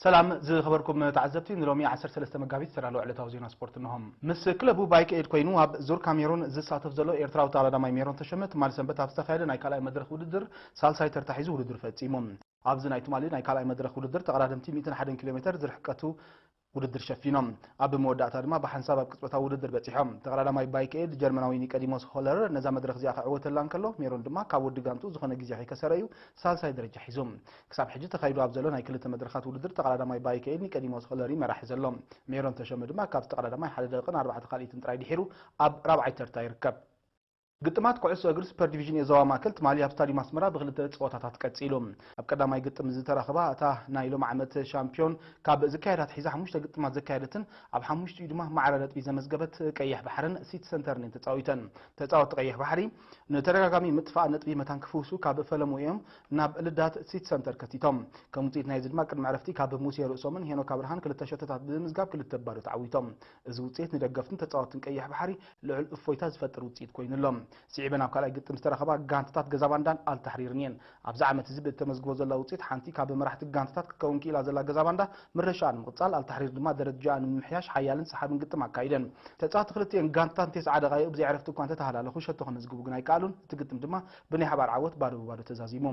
ሰላም ዝኸበርኩም ተዓዘብቲ፣ ንሎሚ ዓሰርተ ሰለስተ መጋቢት ዝተዳለወ ዕለታዊ ዜና ስፖርት እንሆ። ምስ ክለቡ ባይክ ኤድ ኮይኑ ኣብ ዙር ካሜሩን ዝሳተፍ ዘሎ ኤርትራዊ ተቐዳዳማይ ሜሮን ተሸመ ትማሊ ሰንበት ኣብ ዝተኻየደ ናይ ካልኣይ መድረኽ ውድድር ሳልሳይ ተርታ ሒዙ ውድድር ፈጺሙ። ኣብዚ ናይ ትማሊ ናይ ካልኣይ መድረኽ ውድድር ተቐዳደምቲ ሚእትን ሓደን ኪሎ ሜተር ዝርሕቀቱ ውድድር ሸፊኖም። ኣብ መወዳእታ ድማ ብሓንሳብ ኣብ ቅጽበታዊ ውድድር በጺሖም። ተቐዳዳማይ ባይክ ኤድ ጀርመናዊ ኒቀዲሞስ ሆለር ነዛ መድረኽ እዚኣ ክዕወተላ እንከሎ፣ ሜሮን ድማ ካብ ወዲ ጋንቱ ዝኾነ ግዜ ከይከሰረ እዩ ሳልሳይ ደረጃ ሒዙ። ክሳብ ሕጂ ተኻይዱ ኣብ ዘሎ ናይ ክልተ መድረኻት ውድድር ተቐዳዳማይ ባይክ ኤድ ኒቀዲሞስ ሆለር እዩ መራሒ ዘሎ። ሜሮን ተሸመ ድማ ካብቲ ተቐዳዳማይ ሓደ ደቂቕን ኣርባዕተ ካልኢትን ጥራይ ድሒሩ ኣብ ራብዓይ ተርታ ይርከብ። ግጥማት ኩዕሶ እግሪ ሱፐር ዲቪዥን ኤ ዞባ ማእከል ትማሊ ኣብ ስታዲየም ኣስመራ ብክልተ ጸወታታት ቀጺሉ። ኣብ ቀዳማይ ግጥም ዝተረኽባ እታ ናይ ሎም ዓመት ሻምፒዮን ካብ ዝካየዳ ኣትሒዛ ሓሙሽተ ግጥማት ዘካየደትን ኣብ ሓሙሽቲኡ ድማ ማዕረ ነጥቢ ዘመዝገበት ቀይሕ ባሕርን ሲቲ ሰንተርን እየን ተጻዊተን። ተጻወትቲ ቀይሕ ባሕሪ ንተደጋጋሚ ምጥፋእ ነጥቢ መታን ክፍውሱ ካብ ፈለሙ እዮም ናብ ልዳት ሲቲ ሰንተር ከቲቶም። ከም ውጽኢት ናይዚ ድማ ቅድሚ ዕረፍቲ ካብ ሙሴ ርእሶምን ሄኖክ ኣብርሃን ክልተ ሸቶታት ብምምዝጋብ ክልተ ባዶ ተዓዊቶም። እዚ ውጽኢት ንደገፍትን ተጻወትን ቀይሕ ባሕሪ ልዑል እፎይታ ዝፈጥር ውጽኢት ኮይኑ ኣሎ። ስዒበን ኣብ ካልኣይ ግጥም ዝተረኸባ ጋንታታት ገዛ ባንዳን ኣልታሕሪርን እየን። ኣብዚ ዓመት እዚ ብእተመዝግቦ ዘላ ውጽኢት ሓንቲ ካብ መራሕቲ ጋንታታት ክትከውን ክኢላ ዘላ ገዛ ባንዳ ምረሻኣ ንምቕጻል፣ ኣልታሕሪር ድማ ደረጃኣ ንምምሕያሽ ሓያልን ሰሓብን ግጥም ኣካይደን። ተጻወቲ ክልቲኤን ጋንታታት ንቴስዓ ደቓይቕ ብዘይ ዕረፍቲ እኳ እንተተሃላለኹ ሸቶ ከመዝግቡ ግን ኣይከኣሉን። እቲ ግጥም ድማ ብናይ ሓባር ዓወት ባዶ ብባዶ ተዛዚሙ።